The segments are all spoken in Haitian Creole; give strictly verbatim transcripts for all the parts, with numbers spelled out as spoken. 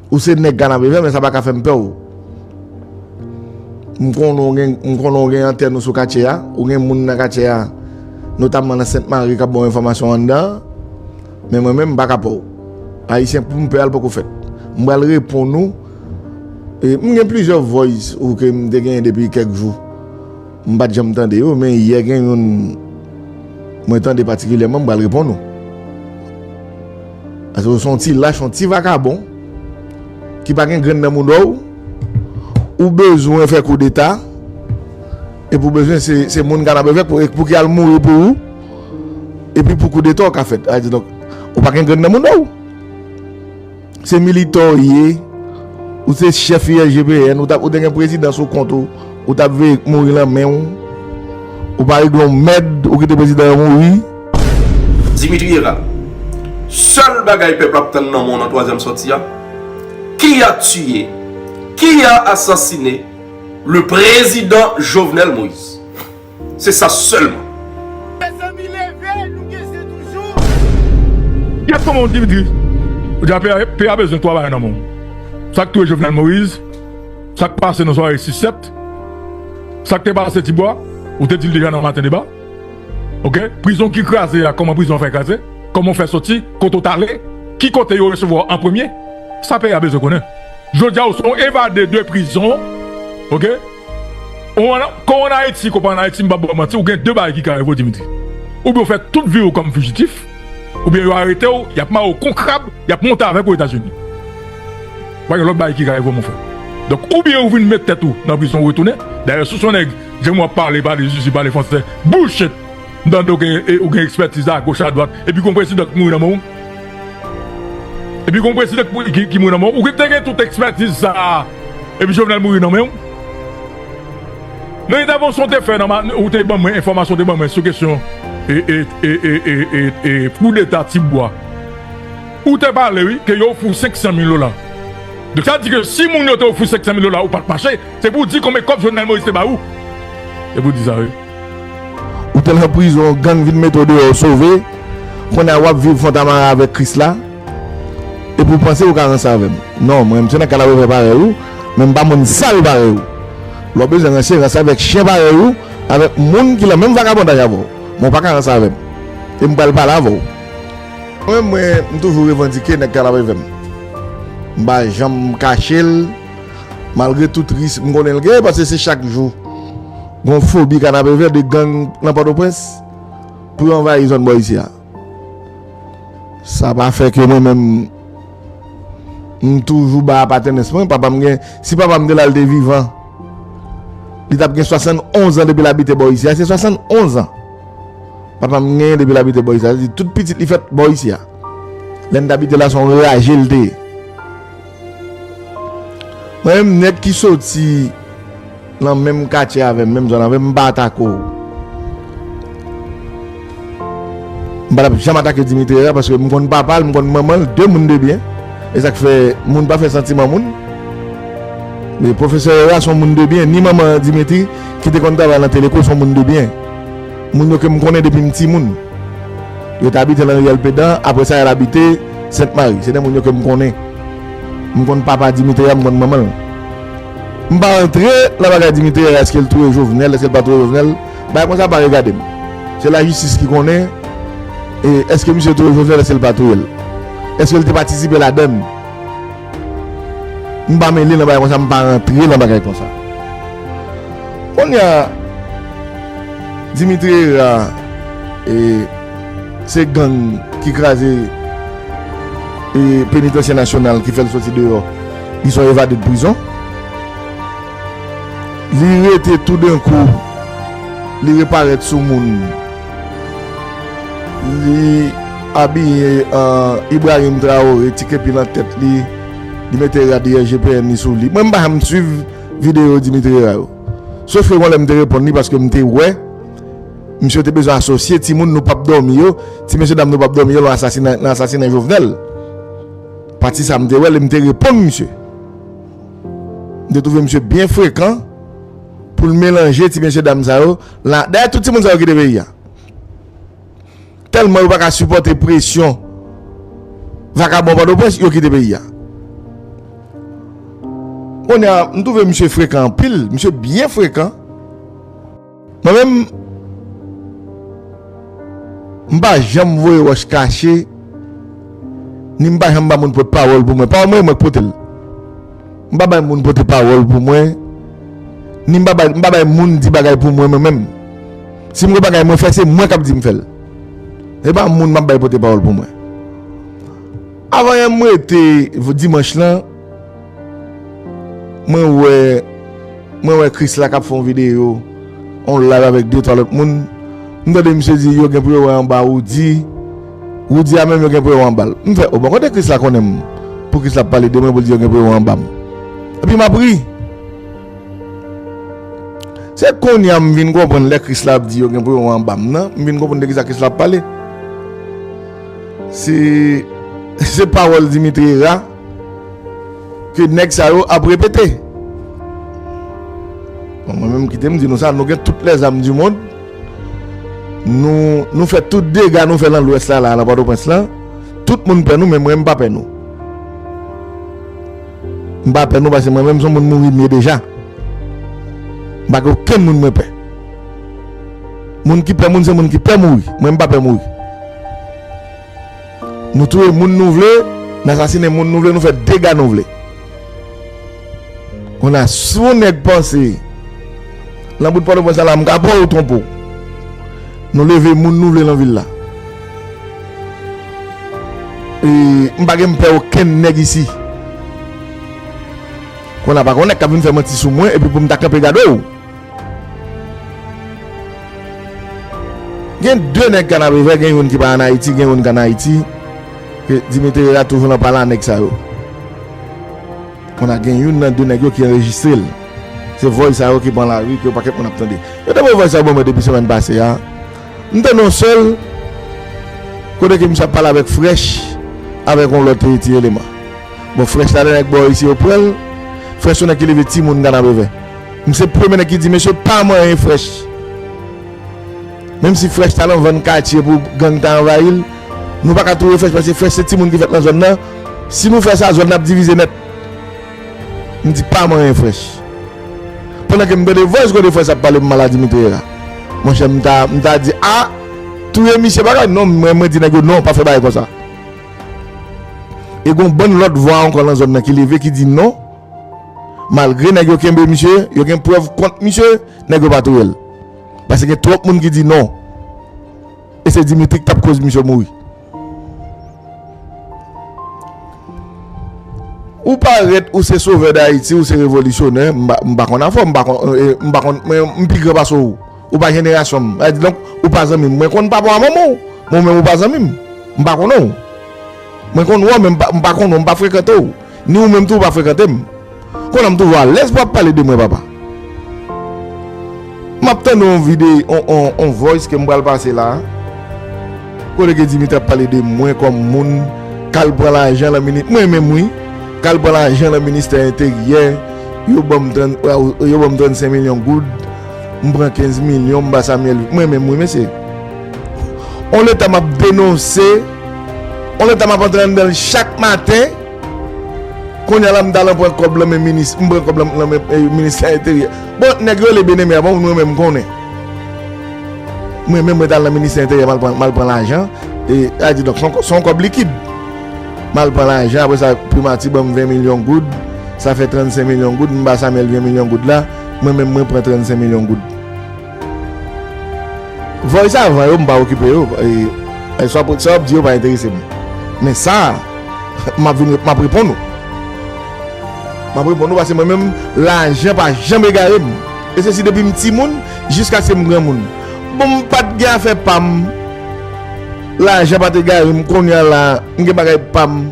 Ou se nèg Kanapevè, men sa pa ka fè m pè w. M konnen w gen, m konnen w gen antèn ou sou katye a, ou gen moun nan katye a, notamman nan Sent Mari, k ap ba w enfòmasyon anndan an. Men mwen menm, m pa ka pè w. Ayisyen, pou m pè a, l poko fèt. M pral reponn ou. E, m gen plizyè voice ou ke m te genyen depi kèk jou. M pa t janm tande yo, men yè gen youn mwen tande patikilyèman, m pral reponn ou. Paske w se yon ti lach, yon ti vakabon, ki pa gen grenn nan mouda w, ou bezwen fè koudeta, epi w bezwen se, se moun Kanapevè pou, pou ki al mouri pou ou, epi pou koudeta w ka fèt. Sa vle di, donk, ou pa gen grenn nan mouda w. Se militan w ye, ou se chèf I L G P N, ou t ap, ou te gen prezidans ou kont ou, ou t ap veye mouri nan men w, ou pa regle yon mèd, ou kite prezidan an mouri. Dimitri Hérard, sèl bagay pèp la ap tann nan men w nan twazyèm sòti a, qui a tué, qui a assassiné le président Jovenel Moïse? Se sa sèlman. Mezanmi, leve, nou gen se toujou. Gad kòman w Dimitri. Ou di a peyi a bezwen twa bagay nan men w. Sa k touye Jovenel Moïse, sa k pase nan sware sis sèt, sa k te pase Tibwa, ou te di l deja nan maten deba. Oke? Prizon ki kraze a, kòman prizon an fè kraze? Kòman w fè soti? Kote w t ale? Ki kote yo resevwa w an premye? Sa peyi a bezwen konnen. Jodi a, ou se yon evade de prizon. Oke? Ou ann, kon w ann Ayiti, kon w pa ann Ayiti, m p ap ba w manti, ou gen de bagay ki ka rive w, Dimitri. Oubyen w fè tout vi w kòm fijitif, oubyen yo arete w, y ap mare w kon krab, y ap monte avèk ou Etazini. Pa gen lòt bagay ki ka rive w, monfrè. Donk, oubyen ou vin met tèt ou nan prizon, ou retounen. Dayè, si w se yon nèg, jan w ap pale, pale zizi, pale fransè, bullshit! M tande w gen, e, ou gen ekspètiz agoch, adwat, epi gon prezidan k mouri nan men w. Epi gon prezidan k, ki, ki mouri nan men w. Ou te gen tout ekspètiz sa a, epi Jovenel mouri nan men w. Nan entèvansyon w te fè, nan, ou te ban mwen enfòmasyon, ou te ban mwen sou kesyon e, e, e, e, e, e, e koudeta Tibwa. Ou te pale, wi, ke yo ofri w senk san mil dola. Donk, sa di ke si moun yo te ofri w senk san mil dola, ou pa t mache, se pou w di konbyen kòb Jovenel Moïse te ba ou. Se pou w di sa, wi. Ou te nan prizon, gang vin mete w deyò, w sove. Kounye a w ap viv Fontamara avèk Krisla. Epi w panse ou ka ranse avè m. Non, mwen, m se nèg Kanapevè parèy ou, men m pa moun sal parèy ou. Lè w bezwen ranse, ranse avèk chen parèy ou, avèk moun ki nan menm vagabondaj avè w. Men w pa ka ranse avè m. E m pral pale avè w. Mwen, mwen, m toujou revandike nèg Kanapevè m. M pa janm kache l, malgre tout risk m konnen l gen, paske se chak jou. Gon fobi Kanapevè de gang nan Pòtoprens pou yo anvayi zòn bò isi a. Sa pa fè ke mwen menm, m toujou ba apatènans mwen. Papa m gen, si papa m te la, l te vivan, li t ap gen swasannonz an depi l abite bò isi a. Se swasannonz an papa m genyen depi l abite bò isi a. Sa vle di tout pitit li fèt bò isi a. Lè n t abite la, se yon raje l te ye. Mwen menm, nèg ki soti nan menm katye avè m, menm zòn avè m, m pa atake w. M pa t ap janm atake Dimitri Hérard paske m konn papa l, m konn manman l, de moun de byen. E sa k fè moun pa fè santiman moun. Men Pwofesè Hérard se yon moun de byen, ni manman Dimitri ki te konn travay nan Teleco se yon moun de byen. Moun yo ke m konnen depi m timoun. Yo te abite nan riyèl Pedan, apre sa y al abite Sent Mari. Se de moun yo ke m konnen. M konn papa Dimitri a, m konn manman l. M pa rantre nan bagay Dimitri a, èske l touye Jovenel, èske l pa touye Jovenel. Bagay konsa pa regade m. Se lajistis ki konnen, e èske misye touye Jovenel, èske l pa touye l. Èske l te patisipe ladann. M pa mele nan bagay konsa, m pa rantre nan bagay konsa. Kounye a, Dimitri Hérard, e, se gang ki kraze, e, Penitansye Nasyonal ki fè l soti deyò. Li se yon evade de prizon. Li rete toudenkou, li reparèt sou moun. Li abiye an Ibrahim Traoré, ti kepi nan tèt li, li mete rad I L G P N li sou li. Mwen, m pa janm swiv videyo Dimitri Hérard yo. Sof ke gon lè m te reponn li paske m te wè misye te bezwen asosye timoun nou p ap dòmi yo, ti mesye dam nou p ap dòmi yo nan asasina, nan asasinen Jovenel. Pati sa m te wè l e m te reponn misye. M te twouve misye byen frekan pou l melanje ti mesye dam sa yo. La, dayè tout timoun sa yo kite peyi a. Tèlman yo pa ka sipòte presyon vakabon Pòtoprens, yo kite peyi a. Kounye a, m twouve misye frekan anpil, misye byen frekan. Mwen menm, m pa janm voye wòch kache, ni m pa janm ba moun pote pawòl pou mwen. Pawòl mwen, mwen k pote l. M pa bay moun pote pawòl pou mwen, ni m pa bay, m pa bay moun di bagay pou mwen, mwen menm. Si m gen bagay mwen fè, se mwen k ap di m fè l. Se pa moun m ap bay pote pawòl pou mwen. Avan yè m rete dimanch lan, mwen wè, mwen wè Krisla k ap fè yon videyo, yon live avèk de twa lòt moun. M tande misye di yo gen pou yo wè anba Roody. Roody a menm yo gen pou yo wè anba l. M fè, o bon, kote Krisla konnen m? Pou Krisla ap pale de mwen, pou l di yo gen pou yo wè anba m. Epi m ap ri. Se kounye a m vin konprann lè Krisla ap di yo gen pou yo wè anba m nan, m vin konprann de kisa Krisla ap pale. Se, se pawòl Dimitri Herard ke nèg sa yo ap repete. Bon, mwen menm kite m di nou sa, nou gen tout lèzam di mond. Nou, nou fè tout dega nou fè nan Lwès la, la, nan Pòtoprens lan. Tout moun pè nou, men mwen m pa pè nou. M pa pè nou paske mwen menm se yon moun mouri m ye deja. M pa gen okenn moun mwen pè. Moun ki pè moun se moun ki pè mouri. Mwen m pa pè mouri. Nou touye moun nou vle, n asasinen moun nou vle, nou fè dega nou vle. Kounye a, si yon nèg panse, nan bout Pòtoprens la, m ka pran ou twonpe w. Nou leve moun nou vle nan vil la. E m pa gen m pè okenn nèg isi. Kounye a, pa gen yon nèg k ap vin fè manti sou mwen, epi pou m ta kanpe gade w. Gen de nèg Kanapevè, gen youn ki pa ann Ayiti, gen youn k ann Ayiti. Ke Dimitri Herard toujou nan pale a nèg sa yo. Kounye a gen youn nan de nèg yo ki anrejistre l. Se voice sa yo ki pran lari, ke yon pakèt moun ap tande. Yo te voye voice sa yo ban mwen depi semèn pase a. M tande yon sèl kote ke misye ap pale avèk Fresh, avèk yon lòt ti eleman. Bon, Fresh la, nèg bò isi yo pran l. Fresh se yon nèg ki leve timoun Kanapevè. M se premye nèg ki di, mesye, pa manyen Fresh. Menm si Fresh t al nan vann katye pou gang ta anvayi l, nou pa ka touye Fresh paske Fresh se timoun ki fèt nan zòn nan. Si nou fè sa, zòn nan ap divize nèt. M di pa manyen Fresh. Pandan ke m tande voice kote Fresh ap pale m mal a Dimitri Herard. Monchè, m ta, m ta di, a, touye misye bagay. Non, mwen, mwen di nèg yo, non, pa fè bagay konsa. E gon bann lòt vwa ankò nan zòn nan ki leve, ki di non. Malgre nèg yo kenbe misye, yo gen prèv kont misye, nèg yo pa touye l. Paske gen twòp moun ki di non. E se Dimitri ki t ap koz misye mouri. Ou parèt, ou se sovè Dayiti, ou se revolisyonè, m pa, m pa konn afè w, m pa konn, e, m pa konn, mwen, m pi gran pase w. Ou pa jenerasyon m. Sa di donk, ou pa zanmi m. Mwen konn papa w a manman w, men ou menm ou pa zanmi m. M pa konnen w. Mwen konn wè w, men m pa, m pa konnen w, m pa frekante w. Ni ou menm tou ou pa frekante m. Kounye a m toujou alèz pou w ap pale de mwen, papa. M ap tande yon videyo, yon, yon, yon voice ke m pral pase la. Kote ke Dimitri ap pale de mwen kòm moun k al pran lajan nan mini-, mwen menm wi, k al pran lajan nan ministè enteryè, yo ban m trant, yo ban m trannsenk milyon goud, m pran kenz milyon, m ba Samuel, mwen menm wi, mesye. On leta m ap denonse, on leta m ap antre anndan l chak maten. Kounye a la, m t al pran kòb lan men minis, m pran kòb lan, lan men, eh, ministè enteryè. Bon, nèg yo rele Benemè, bon, mwen menm m konnen. Mwen menm, mwen t al nan ministè enteryè, m al pran, m al pran lajan. E, sa di, donk, se yon, se yon kòb likid. M al pran lajan, apre sa, primati ban m ven milyon goud, sa fè trannsenk milyon goud, m ba Samuel ven milyon goud la, mwen menm, mwen pran trannsenk milyon goud. Voice avan yo, m pa okipe yo. E, e, sa, sa w ap di yo pa enterese m. Men sa, m ap vin, m ap reponn ou. M ap reponn ou paske mwen menm, lajan pa janm egare m. E se si depi m timoun, jiskaske m granmoun. Bon, m pa t gen afè pa m. Lajan pa t egare m. Kounye a la, m gen bagay pa m.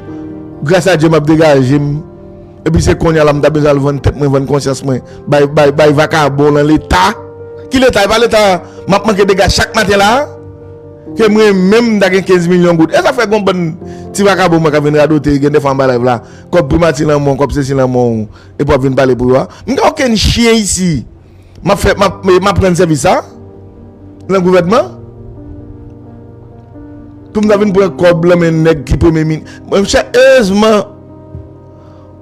Gras a Dye, m ap degaje m. Epi se kounye a la m ta bezwen al vann tèt mwen, vann konsyans mwen, bay, bay, bay vakabon nan leta. Ki leta? E pa leta m ap manke dega chak maten la a? Ke mwen menm m ta gen kenz milyon goud. E sa fè gon bann ti vakabon mwen k ap vin radote, gen de fwa anba live la, kòb primati nan men w, kòb sesi nan men w, epi w ap vin pale pou yo a. M gen okenn chen isi. M ap fè, m ap, m ap rann sèvis sa nan gouvènman. Pou m ta vin pran kòb lan men nèg ki premye min-, monchè, erezman,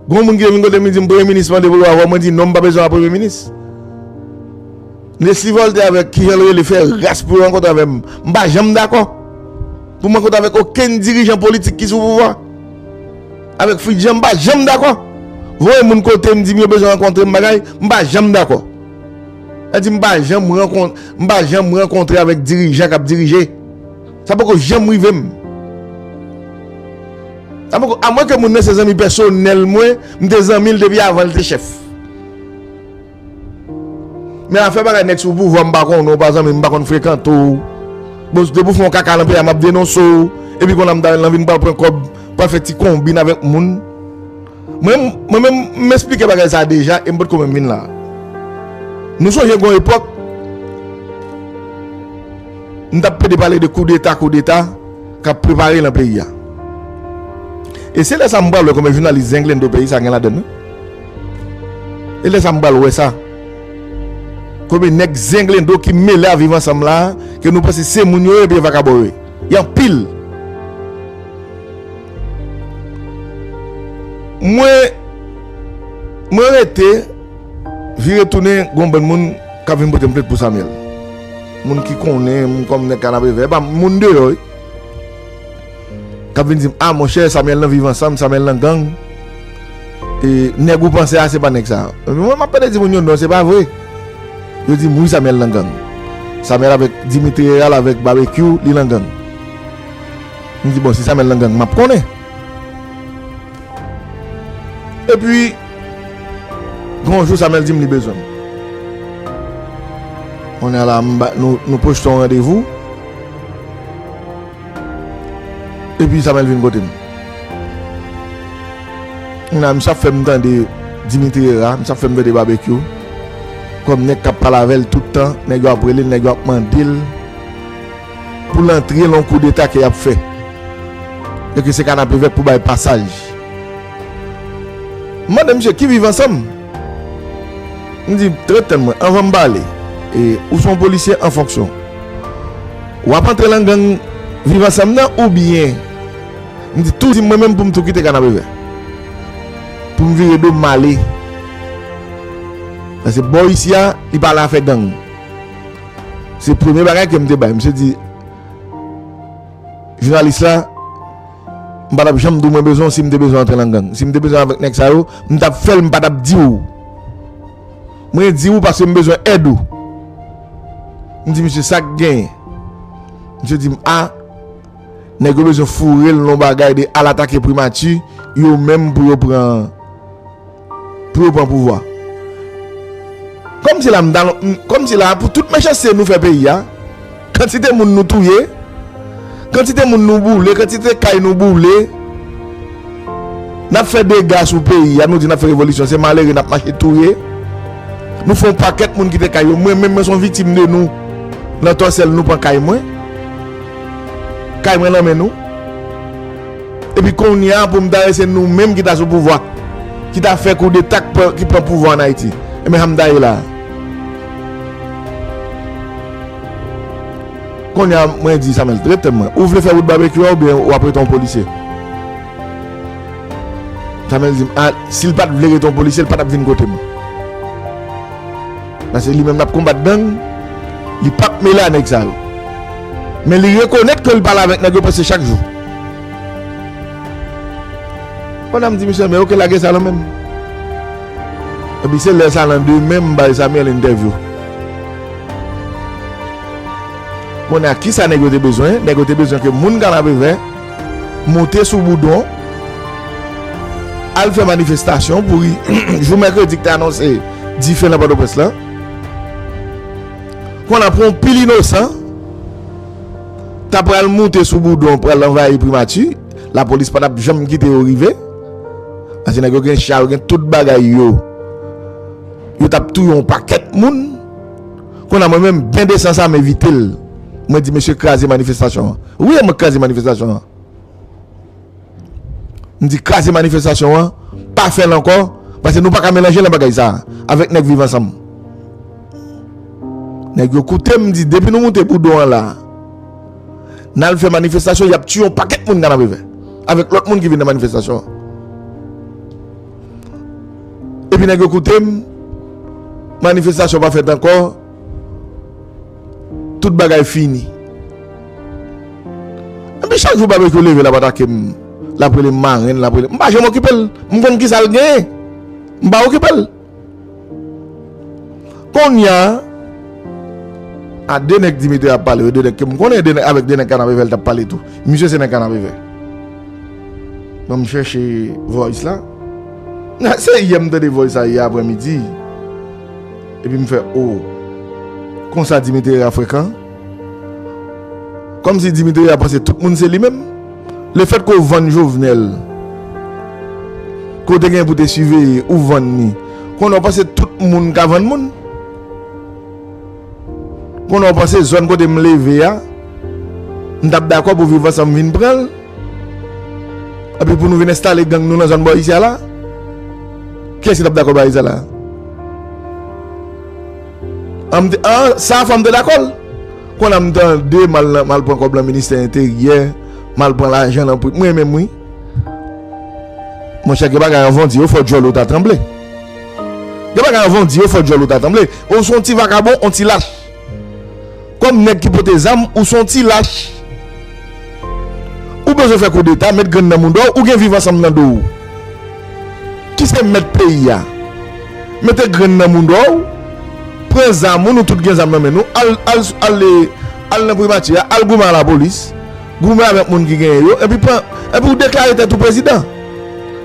Gon moun ki te vin kote m, li di m premye minis mande pou l wè avè w. Mwen di non, m pa bezwen wè premye minis. Leslie Voltaire avèk kijan l rele fè ras pou yo rankontre avè m. M pa janm dakò. Pou m rankontre avèk okenn dirijan politik ki sou pouvwa. Avèk Fritz Jean, m pa janm dakò. Voye moun kote m, di m yo bezwen rankontre m bagay, m pa janm dakò. Sa di m pa janm rankon-, m pa janm rankontre avèk dirijan k ap dirije. Sa poko janm rive m. Sa poko, amwen ke moun nan se zanmi pèsonèl mwen, m te zanmi l depi avan l te chèf. Men afè bagay nèg sou pouvwa, m pa konnen w, pa zanmi m, m pa konn frekante w. Bon, depi w fè yon kaka nan peyi a, m ap denonse w. Epi kounye a m ta nan vin pral pran kòb, pral fè ti konbin avèk moun. Mwen, mwen menm, m esplike bagay sa a deja e m potko menm vin la. Nou sonje gen yon epòk, m t ap plede pale de koudeta, koudeta k ap prepare nan peyi a. E se lè sa a m pral wè konbyen jounalis zenglendo peyi sa a gen ladan l, wi. E lè sa a m pral wè sa. Konbyen nèg zenglendo ki mele a Viv Ansanm la, ke nou panse se moun yo ye epi e vakabon yo ye. Y anpil. Mwen, mwen rete, vire tounen, gon bann moun k ap vin pote m plent pou Samuel. Moun ki konnen m kòm nèg Kanapevè, e pa moun deyò, wi. K ap vin di m, "A, monchè, Samuel nan Viv Ansanm, Samuel nan gang. E nèg ou panse a, se pa nèg sa a." Epi mwen, m ap pede di moun yo, "Non, se pa vre." Yo di m, "Wi, Samuel nan gang. Samuel avèk Dimitri Herald, avèk Babekyou, li nan gang." M di, "Bon, si Samuel nan gang, m ap konnen." Epi, gen yon jou, Samuel di m li bezwen m. Kounye a la, m ba, nou, nou pwojte yon randevou. Epi Samuel vin kote m. Kounye a, misye ap fè m tande Dimitri Herard, misye ap fè m tande Babekyou. Kòm nèg k ap pale avè l tout tan, nèg yo ap rele l, nèg yo ap mande l pou l antre nan yon koudeta ke y ap fè. E ke se Kanapevè k pou bay pasaj. M mande misye ki Viv Ansanm. M di, "Ret tann mwen, anvan m pale. E, ou se yon polisye an fonksyon. W ap antre nan gang Viv Ansanm nan oubyen?" M di, "Tou di m mwen menm pou m tou kite Kanapevè. Pou m vire do m ale. Paske bò isi a, li pa la fè gang." Se premye bagay ke m te bay. Misye di, "Jounalis la, m pa t ap janm di w mwen bezwen w si m te bezwen antre nan gang. Si m te bezwen avèk nèg sa yo, m t ap fè l, m pa t ap di w. Mwen di w paske m bezwen èd ou." M di, "Misye, sa k genyen?" Misye di m, "A, nèg yo bezwen foure l nan yon bagay de al atake primati, yo menm pou yo pran, pou yo pran pouvwa." Kòmsi la, m ta, m, kòmsi la, pou tout mechanste nou fè peyi a, kantite moun nou touye, kantite moun nou boule, kantite kay nou boule, n ap fè dega sou peyi a, nou di n ap fè revolisyon, se malere n ap mache touye. Nou fè yon pakèt moun kite kay yo. Mwen menm, mwen se yon viktim de nou. Nan tòsèl nou pran kay mwen. Kay mwen nan men nou. Epi kounye a, pou m ta wè se nou menm ki ta sou pouvwa, ki ta fè koudeta, k pran, ki pran pouvwa ann Ayiti. Ebyen, sa m ta ye la. Kounye a, mwen di Samuel, "Ret tann mwen. Ou vle fè wout Babekyou a oubyen w ap rete yon polisye?" Samuel di m, "A, si l pa t vle rete yon polisye, l pa t ap vin kote m. Paske li menm l ap konbat gang, li p ap mele a nèg sa yo. Men li rekonèt ke l pale avèk nèg yo prèske chak jou." Pandan m di misye, "Men oke, lage sa nan men m." Epi se lè sa, nan demen, m bay Samuel entèvyou. Kounye a, kisa nèg yo te bezwen? Nèg yo te bezwen ke moun Kanapevè monte sou Boudwon, al fè manifestasyon pou ri-, jou mèkredi ki te anonse dife nan Pòtoprens lan. Kounye a, pou yon pil inosan, ta pral monte sou Boudwon, pral anvayi primati, lapolis pa t ap janm kite yo rive. Paske nèg yo gen cha, yo gen tout bagay yo. Yo t ap touye yon pakèt moun. Kounye a, mwen menm, ben de san sa, m evite l. Mwen di, "Mesye, kraze manifestasyon an." Wi, e mwen k kraze manifestasyon an. M di, "Kraze manifestasyon an, pa fè l ankò, paske nou pa ka melanje nan bagay sa a, avèk nèg Viv Ansanm." Nèg yo koute m, di, "Depi nou moute Boudwon an la, n al fè manifestasyon, y ap tiye yon pakèt moun Kanapevè, avèk lòt moun ki vin nan manifestasyon an." Epi nèg yo koute m, manifestasyon pa fèt ankò, tout bagay fini. Epi chak jou Babekyou leve, l ap atake m, l ap rele m marenn, l ap rele m, m pa janm okipe l. M konn kisa l genyen. M pa okipe l. Kounye a, a de nèg Dimitri ap pale, de nèg ke m konnen, de nèg, avèk de nèg Kanapevè l t ap pale tou. Misye se nèg Kanapevè. Ban m chèche voice la. Se yè m tande voice la yè aprèmidi. Epi m fè, o. Konsa Dimitri a frekan. Kòmsi Dimitri a panse tout moun se li menm. Lefètke w vann Jovenel, ke w te gen pou te siveye, ou vann li. Konnen w panse tout moun ka vann moun. Konnen w panse zòn kote m leve a, m t ap dakò pou Viv Ansanm vin pran l. Epi pou nou vin enstale gang nou nan zòn bò isi a la. Kiyès ki t ap dakò bagay sa la? An, m te, an, sa fò m te dakò l. Kounye a m tande m al nan, m al pran kòb nan ministè enteryè, m al pran lajan nan pri, mwen menm wi. Monchè, gen bagay anvan w di yo, fò djòl ou ta tranble. Gen bagay anvan w di yo, fò djòl ou ta tranble. Ou se yon ti vakabon, yon ti lach. Kòm nèg ki pote zam, ou se yon ti lach. Ou bezwen fè koudeta, met grenn nan mouda w, ou gen Viv Ansanm nan do w. Ki se mèt peyi a. Mete grenn nan mouda w, pran zam ou, nou tout gen zam nan men nou, al, al, al, al nan primati a, al goumen a lapolis, goumen avèk moun ki genyen yo, epi pran, epi w deklare tèt ou prezidan.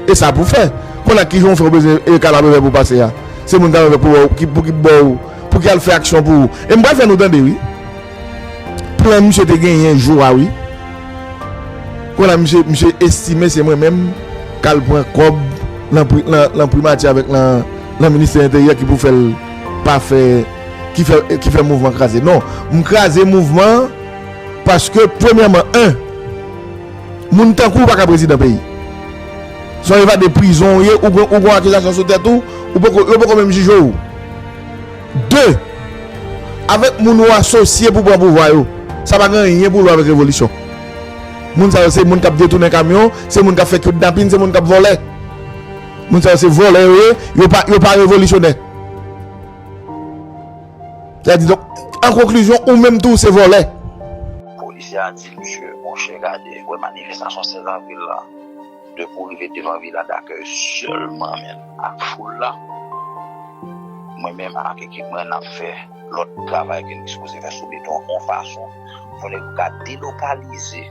E sa pou fè. Kounye a kijan w fè w bezwen e Kanapevè pou pase a? Se moun Kanapevè pou, pou ki, pou ki bò w, pou ki al fè aksyon pou ou. E m pral fè nou tande wi. Plan misye te genyen jou a wi. Kounye a misye, misye estime se mwen menm k al pran kòb nan pri, nan, nan primati avèk nan, nan ministè enteryè ki pou fè l pa fè, ki fè, ki fè mouvman kraze. Non, m kraze mouvman an paske premyèman, en, moun tankou w pa ka prezidan peyi. Se yon evade prizon w ye, ou gen, ou gen akizasyon sou tèt ou, ou poko, yo poko menm jije w. De, avèk moun ou asosye pou pran pouvwa yo, sa pa gen anyen pou wè avèk revolisyon. Moun sa yo se moun k ap detounen kamyon, se moun k ap fè kidnapin, se moun k ap vòlè. Moun sa yo se vòlè yo ye, yo pa, yo pa revolisyonè. Sa di donk, an konklizyon, ou menm tou se vòlè. Polisye a di misye, monchè, gade, wè manifestasyon sèz avril la, depi w rive devan vila dakèy sèlman, men, ak foul la, mwen menm ak ekip mwen, n ap fè lòt travay ke n sipoze fè sou beton an, yon fason pou nèg yo ka delokalize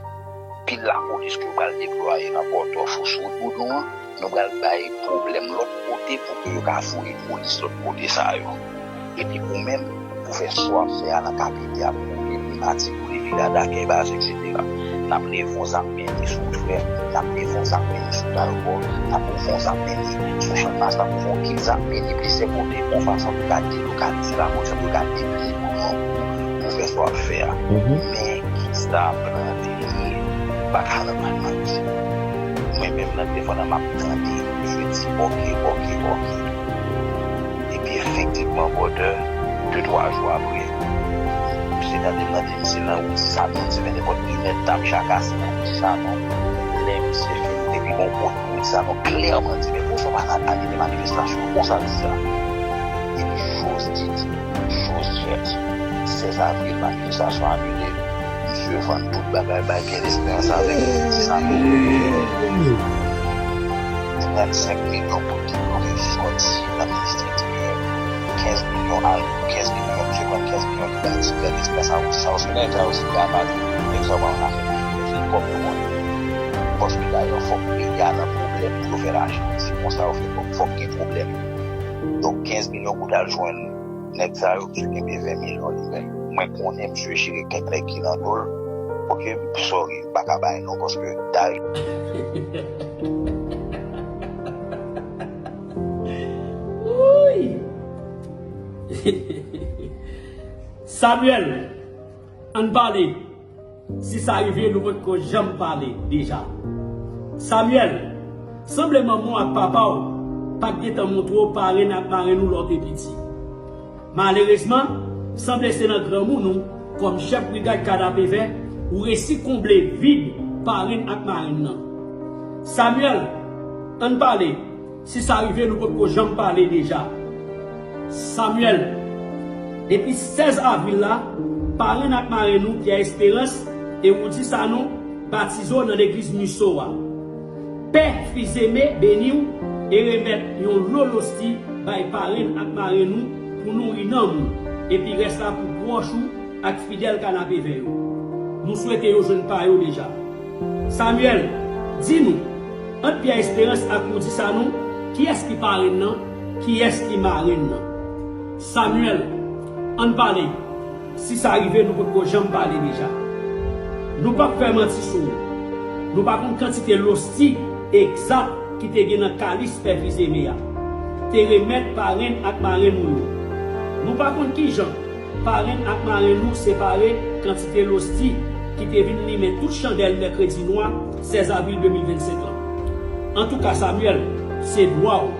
pil lapolis ke yo pral deplwaye nan Pòtof ou sou wout Boudon an. Nou pral bay pwoblèm lòt kote pou ke yo ka voye polis lòt kote sa yo. Epi ou menm, pou fè sa w ap fè a nan kapitè a, pou kouvri primati, pou leve rada kèbaz, etsetera. N ap leve yon zam mennen sou Wout Vè, n ap leve yon zam mennen sou Tayopò, n ap ouvri yon zam mennen sou Channmas, n ap ouvri yon pil zam mennen plizyè kote, yon fason pou ka delokalize lapolis, pou ka depliye pou nou, pou fè sa w ap fè a. Men, kisa plan de ye, m pa ka nan malimati. Mwen menm nan telefòn nan m ap tande, je dis, ok, ok, ok. Epi efektivman, brother, de twa jou apre, misye tande m nan telefòn, se nan wout Sanon, se fè nenpòt inèdtan m jakase nan wout Sanon, lè misye fin, epi bon, wout Sanon klèman di, men poukisa w pa nan anile manifestasyon konsa, di sa. Epi, choz dit, choz fèt. Sèz avril, manifestasyon anile. Misye vann tout bagay bay Pierre Esperance avèk Sanon. Trannsenk milyon goud ki bloke sòti nan ministè enteryè. Kenz milyon al, kenz milyon, misye pran kenz milyon li bay ti Pierre Esperance a, ou di sa, ou se nèg sa yo se gaba, nèg sa yo pa konn afè peyi, se kòb yo konnen. Paske dayè, fòk peyi a nan pwoblèm pou yo fè lajan. Se konsa yo fè kòb, fòk gen pwoblèm. Donk, kenz milyon goud al jwenn nèg sa yo ki kenbe ven milyon li menm. Mwen konnen misye chire kèk nèg ki nan do l. Ok, sorry, m pa ka bay non, paske dayè. Wouy! Samuel, ann pale. Si sa rive, nou potko janm pale deja. Samuel, sanble manman w ak papa w pa t gentan montre w parenn ak marenn ou lè w te piti. Malerezman, sanble se nan granmoun ou, kòm chèf brigad Kanapevè, ou resi konble vid parenn ak marenn nan. Samuel, ann pale. Si sa rive, nou potko janm pale deja. Samyèl, depi sèz avril la, parenn ak marenn ou Pierre Espérance e Roody Sanon batize w nan legliz Musso a. Pè Fils-Aimé beni w e remèt yon lo losti bay parenn ak marenn ou pou nouri nanm ou, epi rès la pou pwòch ou ak fidèl Kanapevè yo. Nou swete yo jwenn pa yo deja. Samyèl, di nou, ant Pierre Espérance ak Roody Sanon, kiyès ki parenn nan, kiyès ki marenn nan? Samyèl, ann pale. Si sa rive, nou potko janm pale deja. Nou p ap fè manti sou ou. Nou pa konn kantite losti egzat ki te gen nan kalis Pè Fils-Aimé a te remèt parenn ak marenn ou yo. Nou pa konn kijan parenn ak marenn ou separe kantite losti ki te vin limen tout chandèl mèkredi nwa sèz avril de mil vennsenk lan. Antouka, Samyèl, se dwa w.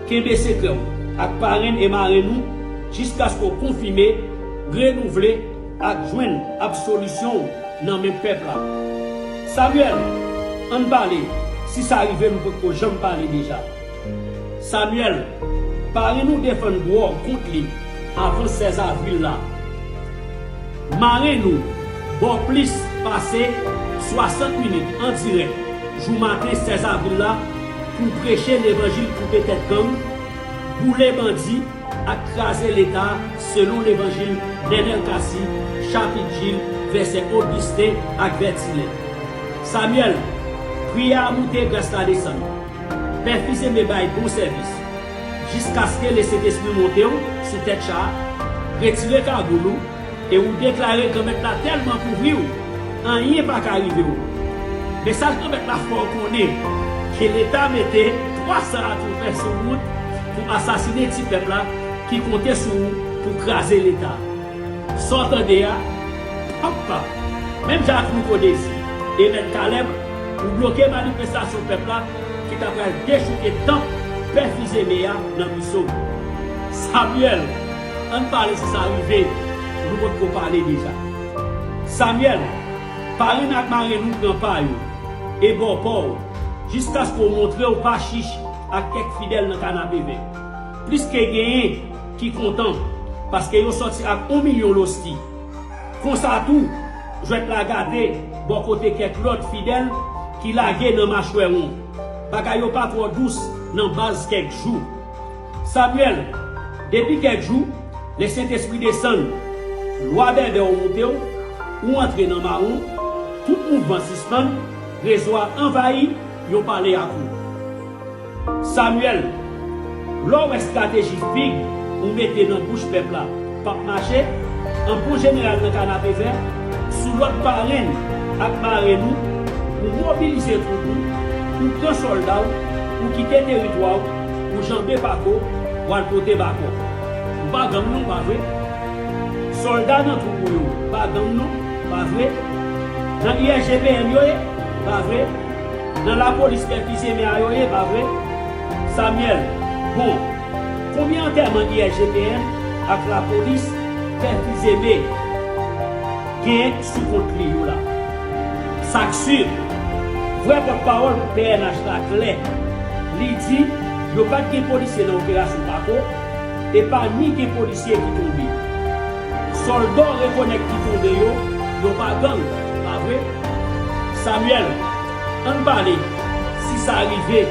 Kenbe sekrè w ak parenn e marenn ou jiskaske w konfime, renouvle ak jwenn absolisyon w nan men pèp la. Samyèl, ann pale, si sa rive nou potko janm pale deja. Samyèl, parenn ou defann dwa w kont li avan sèz avril la. Marenn ou ba w plis pase swasant minit an dirèk jou maten sèz avril la pou preche levanjil koupe tèt gang, boule bandi ak kraze Leta selon levanjil Nènèl Cassy, chapit Jil, vèsè Ogisten ak Vètilè. Samyèl, priyè a moute, gras la desann. Pè Fils-Aimé bay bon sèvis. Jiskaske Lesentespri monte w sou tèt cha a, retire kagoul ou e ou deklare Granmèt la tèlman kouvri w, anyen pa ka rive w. Mesaj Granmèt la fè w konnen ke Leta mete twa san atwofè sou wout pou asasinen ti pèp la ki konte sou ou pou kraze Leta. Sa w tande a, p ap pa. Menm jan ak Louko Dezi e Mèt Kalèb, ou bloke manifestasyon pèp la ki ta pral dechouke tanp Pè Fils-Aimé a nan Musso. Samyèl, ann pale si sa rive, nou potko pale deja. Samyèl, parenn ak marenn ou pran pa yo e ba w pa w, jiskaske w montre w pa chich ak kèk fidèl nan Kanapevè. Plis ke genyen ki kontan, paske yo sòti ak yon milyon losti. Konsa tou, jwèt la gate bò kote kèk lòt fidèl ki lage nan machwè won. Bagay yo pa twò dous nan baz kèk jou. Samyèl, depi kèk jou, Lesentespri desann, lwa bèbè w moute w, ou antre nan mawon, tout mouvman sispann, rezo a anvayi, yo pale ak ou. Samyèl, lè w wè estrateji fig ou mete nan bouch pèp la p ap mache, an bon jeneral nan Kanapevè, sou lòd parenn ak marenn ou, ou mobilize twoup ou, ou pran sòlda w, ou kite teritwa w, ou janbe Pako, w al pote bakò. Ou pa gang non, pa vre? Sòlda nan twoup ou yo pa gang non, pa vre? Nan I S G P N yo ye, pa vre? Nan lapolis Pè Fils-Aimé a yo ye, pa vre? Samyèl, bon, konbyen antèman I S G P N ak lapolis Pè Fils-Aimé gen sou kont li yo la? Sa k si, vrè pòtpawòl pou P N H la klè. Li di yo pa t gen polisye nan operasyon Pako, e pa ni gen polisye ki tonbe. Sòlda w rekonèt ki tonbe yo, yo pa gang, pa vre? Samyèl, ann pale, si sa rive,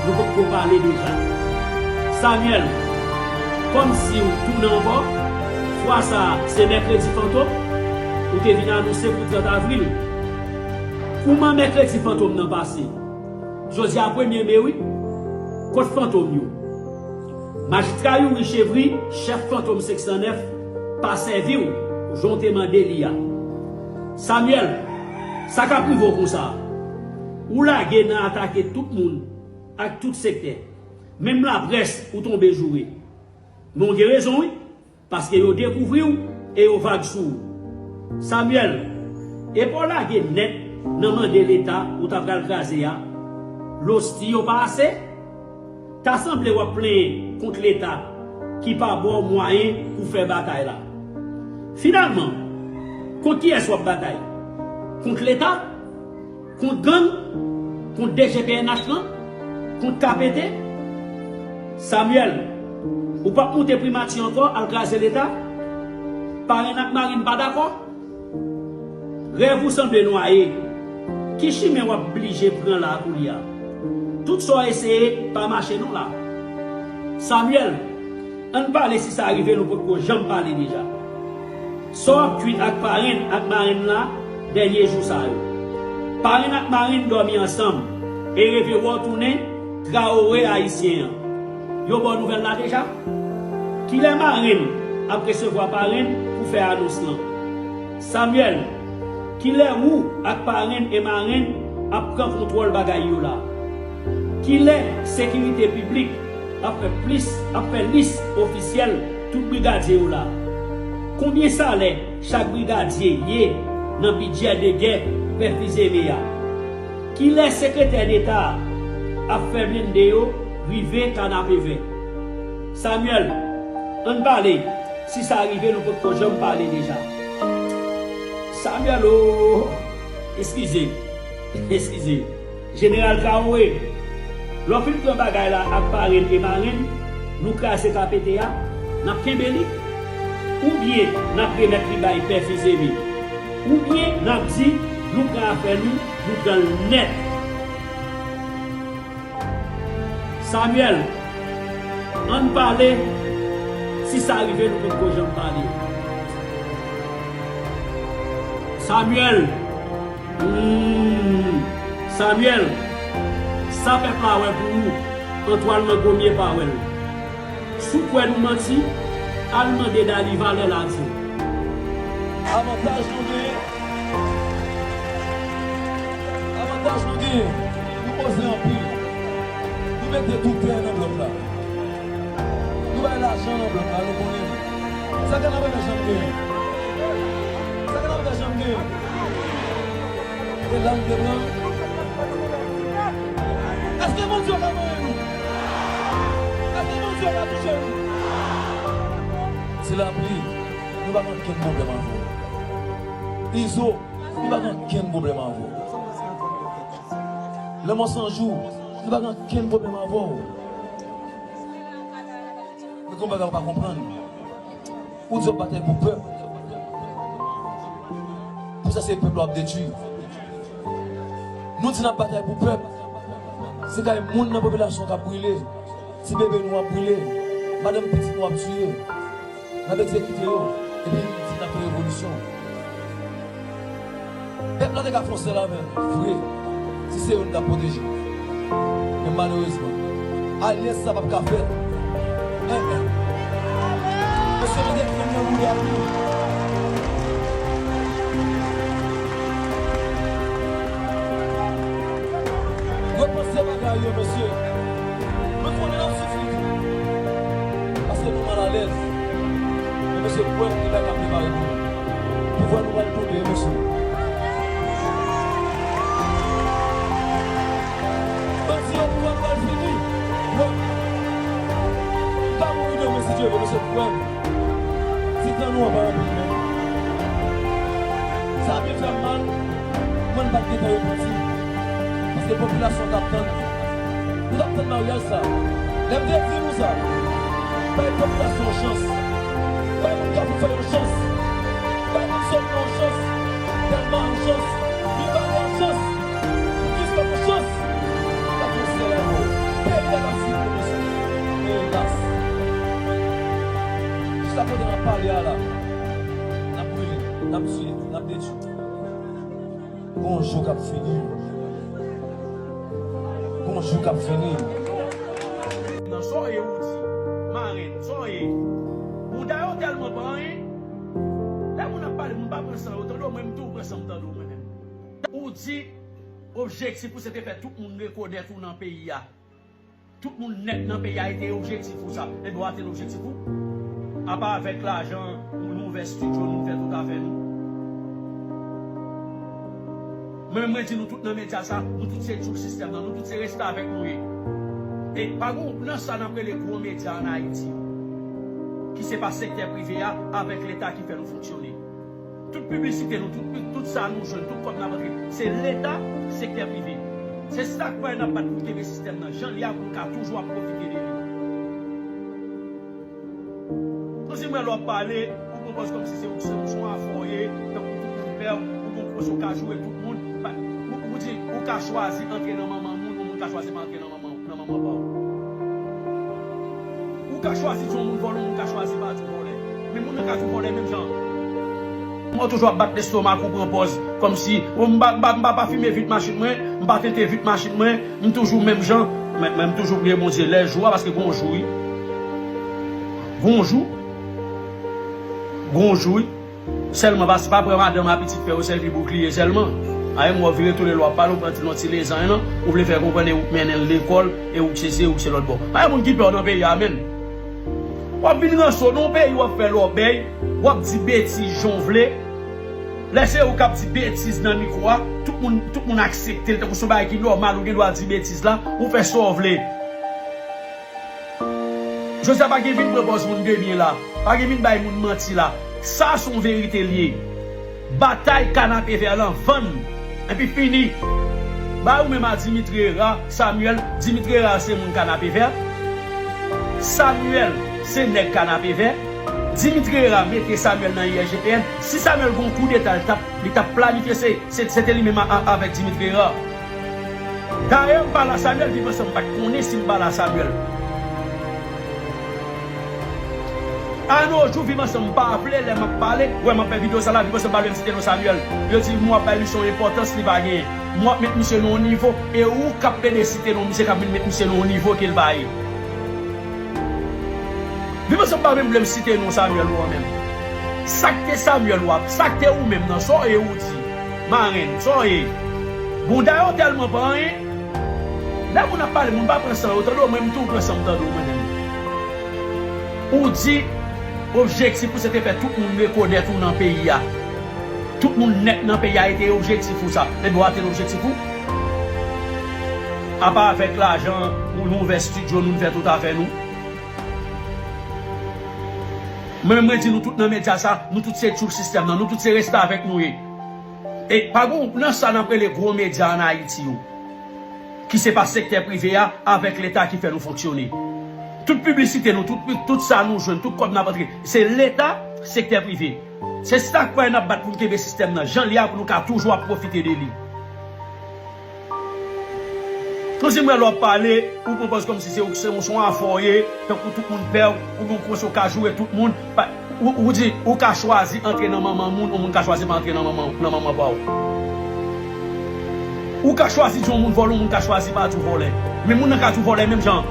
nou potko pale deja. Samyèl, kòmsi w tounen ankò, fwa sa a se mèkredi fantom, ou te vin anonse pou trant avril. Kouman mèkredi fantom nan pase? Jodi a premye me wi. Kot fantom yo? Majistra Youri Chevry, chèf Fantom senk san nèf, pa sèvi w jan w te mande li a. Samyèl, sa k ap rive w konsa? Ou lage nan atake tout moun ak tout sektè. Menm laprès ou tonbe joure. Men w gen rezon wi, paske yo dekouvri w e yo vag sou ou. Samyèl, epa w lage nèt nan mande Leta ou ta pral kraze a? Losti yo pa ase? Ta sanble w ap plenyen kont Leta ki pa ba w mwayen pou fè batay la. Finalman, kont kiyès w ap batay? Kont Leta? Kont gang? Kont D G P N H lan? Kont K P T? Samuel, ou p ap moute primati ankò, al kraze Leta? Parenn ak marenn pa dakò? Rèv ou sanble nwaye. Ki chimen w ap blije pran la koulye a? Tout sa w eseye pa mache non la. Samuel, ann pale si sa rive nou potko janm pale deja. Sa w ap kuit ak parenn ak marenn la dènye jou sa yo? Parenn ak marenn dòmi ansanm e reve wè w tounen Traore ayisyen an. Yo ba w nouvèl la deja? Kilè marenn ap resevwa parenn pou fè anons lan? Samuel, kilè ou ak parenn e marenn ap pran kontwòl bagay yo la? Kilè sekirite piblik ap fè plis, ap fè lis ofisyèl tout brigadye yo la? Konbyen salè chak brigadye ye nan bidjè de gè pè Fils-Aimé a? Kilè sekretè deta a ap fè blende yo rive Kanapevè? Samuel, ann pale si sa rive nou potko janm pale deja. Samuel o, eskize, eskize. Jeneral Traore, lè w fin pran bagay la ak parenn e marenn, nou kraze kapete a, n ap kenbe li? Oubyen n ap remèt li bay pè Fils-Aimé? Oubyen n ap di nou pran afè nou, nou pran l nèt? Samuel, ann pale si sa rive nou potko janm pale. Samuel, hmm, Samuel, sa pèp la wè pou ou, antwal nan gomye pa wè l. Si w kwè nou manti, al mande Dali valè l a di w. Avantaj nou genyen, avantaj nou genyen, nou poze anpil. Nou mete tout tè nan blòk la. Nou bay lajan nan blòk la, nou konnen. Sa Kanapevè janm genyen? Sa Kanapevè janm genyen? E la nou te pran? Èske Bondye ka manyen nou? Èske Bondye ka touche nou? Se lapli, nou pa gen okenn pwoblèm avè w. Izo, nou pa gen okenn pwoblèm avè w. Lanmò San Jou, nou pa gen okenn pwoblèm avè w. Men gen yon bagay ou pa konprann. Ou di w ap batay pou pèp. Pou sa se pèp la w ap detwi. Nou di n ap batay pou pèp. Se kay moun nan popilasyon k ap brile. Ti bebe nou ap brile. Madanm pitit nou ap tiye. N ap egzekite yo. Epi nou di n ap fè revolisyon. Pèp la te ka fè yon sèl avè l, vre, si se yo n t ap pwoteje. Men malerezman, alyans sa p ap ka fèt. En, en. Mesye, mete krim nan bouda nou. Repanse bagay yo, mesye. Nou konnen n ap soufri tou. Paske nou malalèz. Men mesye, kwè m, gen bagay k ap prepare pou nou. Pouvwa nou pral tonbe, mesye. Bandi yo, pouvwa nou pral fini. Yo. M pa mouri demen, si Dye vle, mesye, kwè m. Ti tan nou an pa anpil menm. Sa byen fè m mal, mwen m pa t gentan repanti. Paske popilasyon t ap tann. Nou t ap tann maryaj sa. Lè m te di nou sa, bay popilasyon yon chans. Bay moun Kafou Fèy yon chans. Bay moun Sòt Nò yon chans. Dèlma yon chans. Mibalè yon chans. Kristòf yon chans. N ap fè yon sèl avè w. Peyi a t ap sibi mesye. Elas. Jis a kote n ap pale a la, n ap brile, n ap tiye, n ap detwi. Gon jou k ap fini. Gon jou k ap fini. Nan sa w ye, ou di, marenn, sa w ye? Bouda yo tèlman pa anyen. Lè moun ap pale, moun pa pran san yo tande w, mwen m tou pran san m tande w, mwen menm. Ou di, objektif ou se te fè tout moun rekonèt ou nan peyi a. Tout moun nèt nan peyi a, e te objektif ou sa. Ebyen, w ate l objektif ou. Apa avèk lajan, nou ouvè estidyo, nou fè tout afè nou. Mwen menm, mwen di nou tout nan medya sa, nou tout se djouk sistèm nan, nou tout se restavèk nou ye. E pa gon, nan sa n ap rele gwo medya ann Ayiti, ki se pa sektè prive a avèk Leta ki fè nou fonksyone. Tout piblisite nou, tout, tout sa nou jwenn, tout kòb n ap rantre, se Leta, sektè prive. Se sa k fè n ap bat pou kenbe sistèm nan jan l ye a, pou n ka toujou ap pwofite de li. Kòmsi m wè lè w ap pale, ou pran pòz kòmsi se ou, se ou, se yon afè w ye, tankou tout moun pè w, ou gen yon pòz ou ka joure tout moun. Pa, ou, ou di, ou ka chwazi antre nan manman moun, yon moun ka chwazi pa antre nan manman, nan manman pa w. Ou ka chwazi di yon moun vòlè, yon moun ka chwazi pa di w vòlè. Men moun nan ka di w vòlè menm jan. Mwen toujou ap bat lestomak ou pran pòz, kòmsi, o, m pa, m pa, m pa, pa fime vit machin mwen, m pa tente vit machin mwen, m toujou menm jan, men, men m toujou priye Bondye lè jou a, paske gon jou, wi. Gon jou. Gon jou, wi. Sèlman pa, pa pran madanm a pitit fè yo sèvi boukliye sèlman. Ay, mwen vire tounen lè w ap pale, ou pran ti, yon ti lezany lan, ou vle fè konprann e ou k mennen l lekòl, e ou k se, se ou k se lòt bò. Ay, moun ki pè w nan peyi a, menn. W ap vin ranse w nan yon peyi, w ap fè lòbèy, w ap di betiz jan w vle. Lè se ou k ap di betiz nan mikwo a, tout moun, tout moun aksepte l tankou se yon bagay ki nòmal, ou gen dwa di betiz la, ou fè sa w vle. Jodi a pa gen vin pran pòz moun de byen la, pa gen vin bay moun manti la. Sa se yon verite l ye. Batay kanapevè lan vann. Epi fini. Bay ou menm a Dimitri Hérard, Samuel, Dimitri Hérard se moun kanapevè. Samuel se nèg kanapevè. Dimitri Hérard mete Samuel nan I S G P N. Si Samuel gon koudeta, li t ap, li t ap planifye, se, se, se te li menm a, a, avèk Dimitri Hérard. Dayè, m pale a Samuel, Viv Ansanm pa t konnen si m pale a Samuel. Anojou, Viv Ansanm pa vle, lè m ap pale, wè m ap fè videyo sa la, Viv Ansanm pa vle m site non Samuel. Yo di m w ap bay misye yon enpòtans li pa genyen. M w ap met misye nan yon nivo, e ou k ap plede site non misye, k ap vin met misye nan yon nivo ke l pa ye. Viv Ansanm pa menm vle m site non Samuel ou an menm. Sa k te Samuel ou a, sa k te ou menm nan, sa w ye ou di. Marenn, sa w ye. Bonda yo tèlman pa anyen. Lè moun ap pale, moun pa pran san yo, tande w, mwen m tou pran san m tande w mwen menm. Ou di, objektif ou se te fè tout moun rekonèt ou nan peyi a. Tout moun nèt nan peyi a, e te objektif ou sa. Ebyen, w ate nan objektif ou. Apa avèk lajan, ou nou ouvè estidyo, nou fè tout afè nou. Mwen menm, mwen di nou tout nan medya sa, nou tout se tchoul sistèm nan, nou tout se restavèk nou ye. E pa gon, nan sa n ap rele gwo medya ann Ayiti yo, ki se pa sektè prive a avèk Leta ki fè nou fonksyone. Tout piblisite nou, tout, tout sa nou jwenn, tout kòb n ap antre, se Leta, sektè prive. Se sa k fè n ap bat pou n kenbe sistèm nan jan l ye a, pou nou ka toujou ap pwofite de li. Kòmsi m wè lè w ap pale, ou pran pòz kòmsi se ou, se yon, se yon afè w ye, tankou tout moun pè w, ou gen yon pòz ou ka joure tout moun. Pa, ou, ou di, ou ka chwazi antre nan manman moun, yon moun ka chwazi pa antre nan manman, nan manman pa w. Ou ka chwazi di yon moun vòlè, yon moun ka chwazi pa di w vòlè. Men moun nan ka di w vòlè menm jan.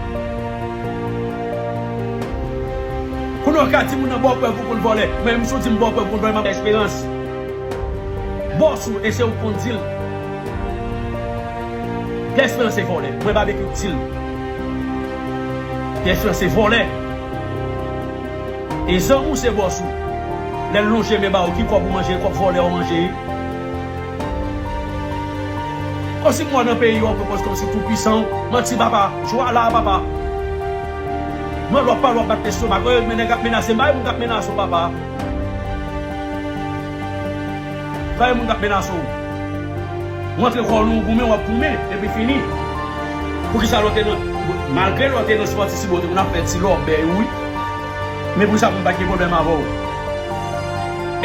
Kounye a w ka di moun nan ba w prèv ou konn vòlè. Men menm si w di m ba w prèv ou konn vòlè, m ap bay esperans. Bòs ou, e se ou k konn di l. Pierre Espérance se vòlè. Mwen pa vle ki w di l. Pierre Espérance se vòlè. E zanmi w se bòs ou. Lè l lonje men ba ou, ki kòb ou manje, kòb vòlè ou manje. Kòmsi mwen nan peyi w, w ap pran pòz kòmsi tou pwisan w. Manti papa, jwa la papa. Mwen lè w ap pale, w ap bat lestomak. Ey, men nèg ap menase m, pa gen moun k ap menase w papa. Pa gen moun k ap menase w. W antre kò w nan yon goumen, w ap goumen, epi fini. Poukisa lè w te nan, malgre lè w te nan Sport City, bon, te konn ap fè ti lòbèy, wi. Men poukisa moun pa t gen pwoblèm avè w?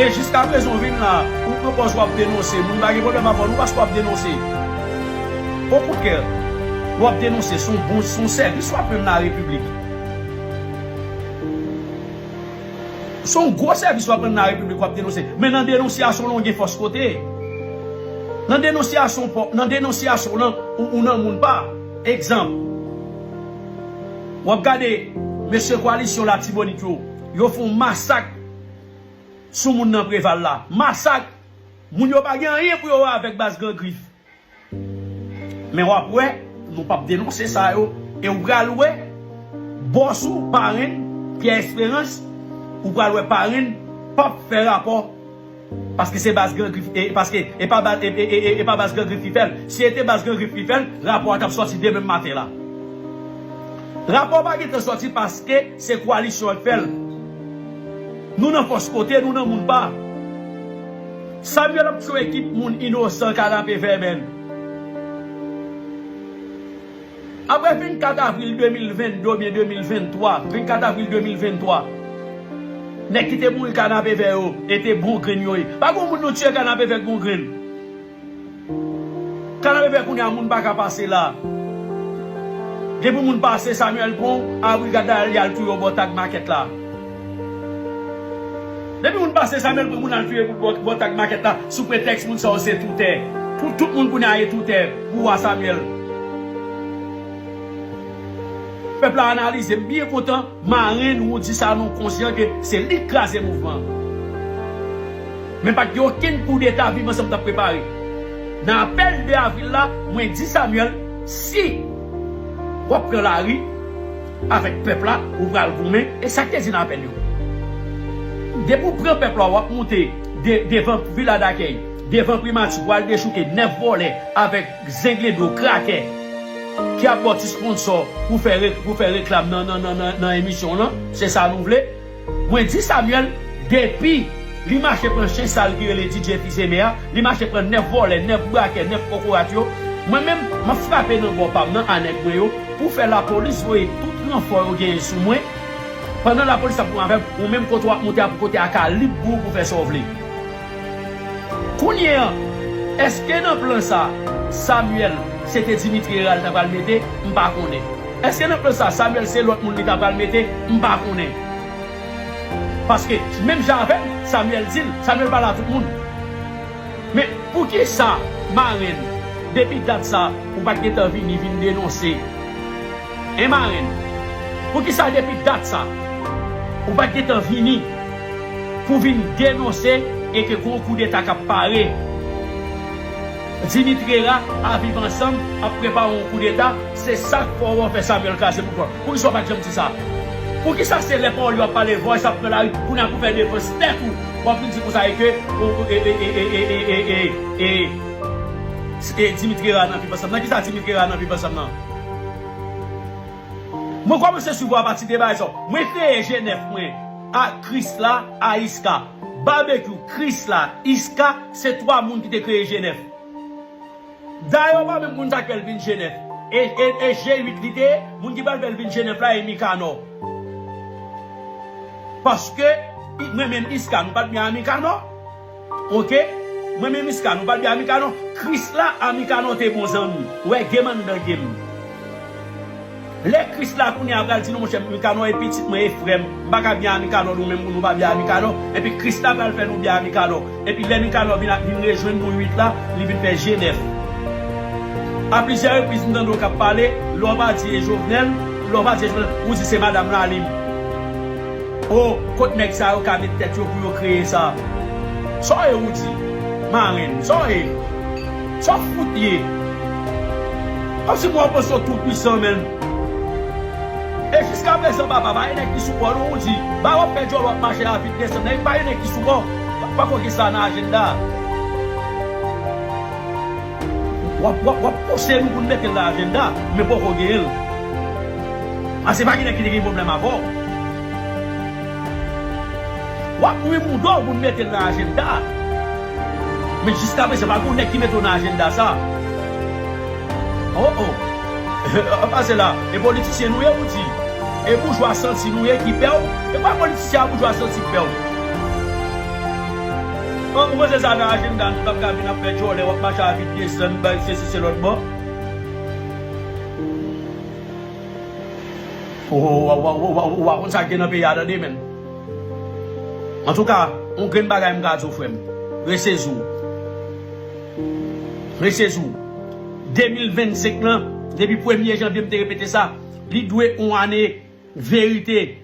E jiskaprezan w vin la, ou pran pòz w ap denonse, moun pa gen pwoblèm avè w non paske w ap denonse. Okontrè, lè w ap denonse, se yon bon, se yon sèvis w ap rann larepiblik. Se yon gwo sèvis w ap rann larepiblik w ap denonse. Men nan denonsyasyon w lan, w gen fòs kote. Nan denonsyasyon w, nan denonsyasyon w lan, ou, ou nan moun pa. Egzanp, w ap gade mesye Koalisyon Latibonit yo, yo fè yon masak sou moun nan Preval la. Masak! Moun yo pa gen anyen pou yo wè avèk baz Gran Grif. Men w ap wè, nou p ap denonse sa yo. E w pral wè, bòs ou, parenn, Pierre Espérance, ou pral wè parenn p ap fè rapò. Paske se baz Gran Grif, e, paske e pa baz, e, e, e, e, e pa baz Gran Grif ki fè l. Si se te baz Gran Grif ki fè l, rapò a t ap sòti demen maten la. Rapò pa gentan sòti paske se Koalisyon an k fè l. Nou nan fòs kote, nou nan moun pa. Samuel ap tchwe ekip moun inosan, kanapevè, menn. Apre vennkat avril de mil venndde oubyen de mil venntwa, vennkat avril de mil venntwa, Nèg ki te mouri kanapevè yo, e te bon grenn yo ye. Pa gon moun nou tiye kanapevè k bon grenn. Kanapevè kounye a moun pa ka pase la. Depi moun pase Samuel pran a brigad la, li al touye w bò tag makèt la. Depi moun pase Samuel pran moun al touye bò, bò tag makèt la, sou pretèks moun sa yo se toutè. Pou tout moun kounye a ye toutè pou wa Samuel. Pèp la analize, m byen kontan. Marenn Roudy Sanon konsyan ke se li k kraze mouvman an. Men pa t gen okenn koudeta Viv Ansanm t ap prepare. Nan apèl de avril la, mwen di Samuel, si w ap pran lari avèk pèp la, ou pral goumen, e sa k te di nan apèl yo. Depi w pran pèp la, w ap moute de, devan Vila Dakèy, devan Primati, w al dechouke nèf vòlè avèk zenglendo, krakè, ki ap ba w ti sponsò pou fè re-, pou fè reklam nan, nan, nan, nan, nan emisyon w lan, se sa nou vle. Mwen di Samuel, depi li mache pran chen sal ki rele D J Fils Aimé a, li mache pran nèf vòlè, nèf brakè, nèf kokorat yo, mwen menm, m ap frape nan bò pa m nan a nèg mwen yo pou fè lapolis voye tout ranfò yo genyen sou mwen. Pandan lapolis ap pran avè m, ou menm kote w ap moute a pou kote a ka lib pou ou pou fè sa w vle. Kounye a, èske nan plan sa, Samuel, se te Dimitri Hérard li ta pral mete? M pa konnen. Èske nan plan sa, Samuel se lòt moun li ta pral mete? M pa konnen. Paske, menm jan avè m, Samuel di l, Samuel pale a tout moun. Men, poukisa, marenn, depi dat sa, ou pa t gentan vini, vin denonse? En marenn, poukisa depi dat sa, ou pa t gentan vini pou vin denonse e ke gon koudeta k ap pare? Dimitri Hérard a Viv Ansanm ap prepare yon koudeta, se sa k fè w fè Samuel kraze mouvman. Poukisa w pa t janm di sa? Poukisa se lè pawòl yo ap pale, vòy sa ap pran lari, kounye a pou fè defans tèt ou, w ap vin di konsa e ke, e, e, Dimitri Hérard nan Viv Ansanm? Nan kisa Dimitri Hérard nan Viv Ansanm nan? Mwen kòmanse swiv ou apati de bagay sa yo. Mwen kreye G nèf mwen a Krisla, a Iska. Babekyou, Krisla, Iska, se twa moun ki te kreye G nèf. Dayè, ou pa menm konn sa k fè l vin G nèf. E, e, e G uit li te ye, moun ki pral fè l vin G nèf la, e Mikanò. Paske, i-, mwen menm Iska, nou pa t byen a Mikanò. Oke? Mwen menm Iska, nou pa t byen a Mikanò. Krisla a Mikanò te bon zanmi. Ou wè, game anndan game. Lè Krisla kounye a pral di nou, monchè, Mikanò e pitit mwen, e frè m, m pa ka byen a Mikanò, nou menm nou pa byen a Mikanò, epi Krisla pral fè nou byen a Mikanò. Epi lè Mikanò vin, vin rejwenn nou uit la, li vin fè G nèf. A plizyè repriz, m tande w k ap pale, lè w pa di e Jovenel, lè w pa di e Jovenel, ou di se madanm Lalim. O, kot nèg sa yo ka met tèt yo pou yo kreye sa? Sa w ye, Roudy? Marenn, sa w ye? Sa w fout ye? Kòmsi mwen w panse w tou pwisan, menn. E jiskaprezan, papa, pa gen nèg ki sou kò w, non, Roudy. Ba w ap fè djòl, w ap mache a vit desann. Nèg, pa gen nèg ki sou kò w. Pa, pako gen sa nan ajanda. W ap, w ap, w ap pouse nou pou n mete l nan ajanda, men poko genyen l. Paske pa gen nèg ki te gen pwoblèm avè w. W ap bwi mouda w pou n mete l nan ajanda. Men jiskaprezan, pa gen nèg ki mete w nan ajanda sa. Oh, oh. Pase la. E politisyen nou ye, ou di. E boujwa santi nou ye ki pè w. E pa politisyen a boujwa santi k pè w. Bon, ou panse sa nan ajanda, nou t ap ka vin ap fè djòlè, w ap mache a vit desann, bay sesi se lòt bò. Ou, ou, ou pa konn sa k gen nan peyi a, tande, menn. Antouka, yon grenn bagay m ka di w, frè m. Resezi w. Resezi w. De mil vennsenk lan, depi premye janvye, m te repete sa, li dwe yon ane verite.